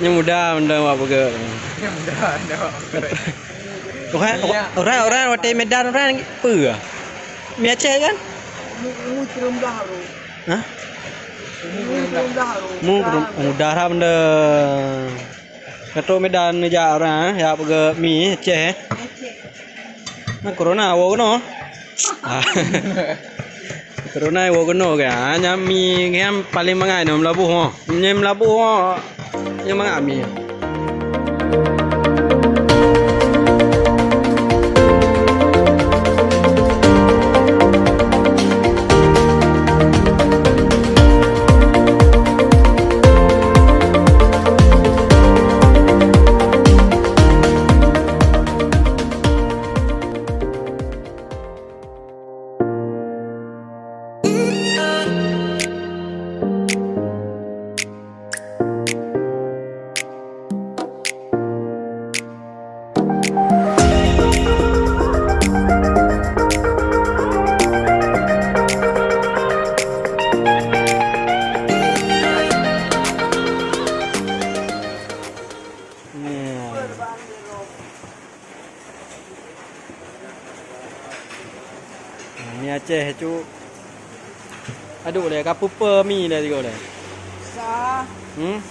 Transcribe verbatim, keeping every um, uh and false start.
Nyang muda mantong awak peugah. Nyang muda mantong awak peugah. Orang, orang, orang watèe Medan orang peue? Mi Aceh kan? Hah? Mu muda ram deh. Ka trok Medan jak orang, eh, jak peugah mi Aceh, eh. Nah, corona woe keunoe. Ah. Corona woe keunoe kan. Ah, nyan mi nyan paling mangat nyoe meulaboh, oh. Nyan meulaboh, oh. Nyan mangat mi. Mi Aceh, cuk. Aduh, lé, ka pupe mi lé, tiga lé. Sa. Hmm?